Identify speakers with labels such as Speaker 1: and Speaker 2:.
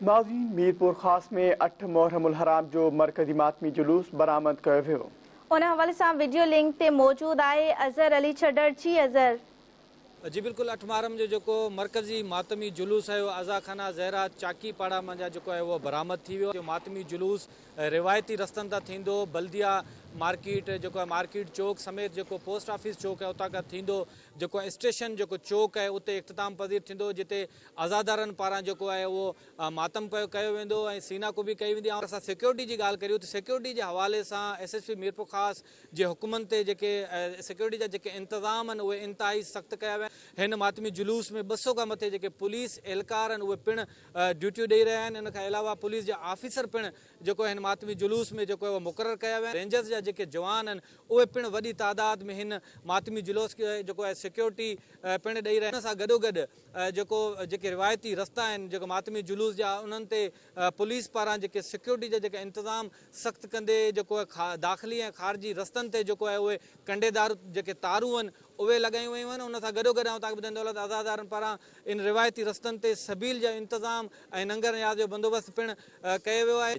Speaker 1: ناظرين ميرپورخاص ۾ اٺ محرم الحرام جو مرڪزي ماتمي جلوس برآمد ڪيو ويو.
Speaker 2: ان حوالي سان وڊيو لنڪ تي موجود آهي اظهر علي چڍڙ جي اظهر.
Speaker 3: جي بلڪل اٺ محرم جو جيڪو مرڪزي ماتمي جلوس آهي اهو عزا خانه زهرا چاڪي پاڙا منجهان جيڪو آهي اهو برآمد ٿي ويو. ماتمي جلوس روايتي رستن تان ٿيندو بلديا مارڪيٽ جيڪو آهي مارڪيٽ چوڪ سميت جيڪو پوسٽ آفيس چوڪ آهي اتان کان ٿيندو جيڪو اسٽيشن جيڪو چوڪ آهي اتي اختتام پذير ٿيندو جتي عزادارن پاران جيڪو آهي اهو ماتم پيو ڪيو ويندو ۽ سينا ڪوبي ڪئي ويندي. اسان سيڪيورٽي جي ڳالهه ڪريون ته سيڪيورٽي جي حوالي سان ايس ايس پي ميرپورخاص جي حڪمن تي جيڪي سيڪيورٽي جا جيڪي انتظام آهن اهي انتهائي سخت ڪيا ويا آهن. هن ماتمي جلوس ۾ 200 کان مٿي جيڪي پوليس اهلڪار آهن اهي پڻ ڊيوٽيون ڏئي رهيا آهن. ان کان علاوه پوليس جا آفيسر پڻ جيڪو هن ماتمي جلوس ۾ جيڪو آهي اهو مقرر ڪيا ويا آهن. رينجرز جا جيڪي جوان آهن اهي پڻ وڏي تعداد ۾ هن ماتمي جلوس کي جيڪو آهي سيڪيورٽي پڻ ڏئي رهيا آهن. ان سان گڏوگڏ جيڪو جيڪي روايتي رستا آهن جيڪو ماتمي جلوس جا انهن تي پوليس پاران جيڪي سيڪيورٽي جا جيڪا انتظام سخت ڪندي جيڪو داخلي ۽ خارجي رستن تي جيڪو آهي اهي ڪنڊيدار جيڪي تارون آهن اهي لڳايون ويون آهن. ان سان گڏوگڏ آئون توهان کي ٻڌائيندو هلان ته عزادارن پاران ان روايتي رستن تي سبيل جا انتظام ۽ ننگر نياز جو بندوبست پڻ ڪيو ويو آهي.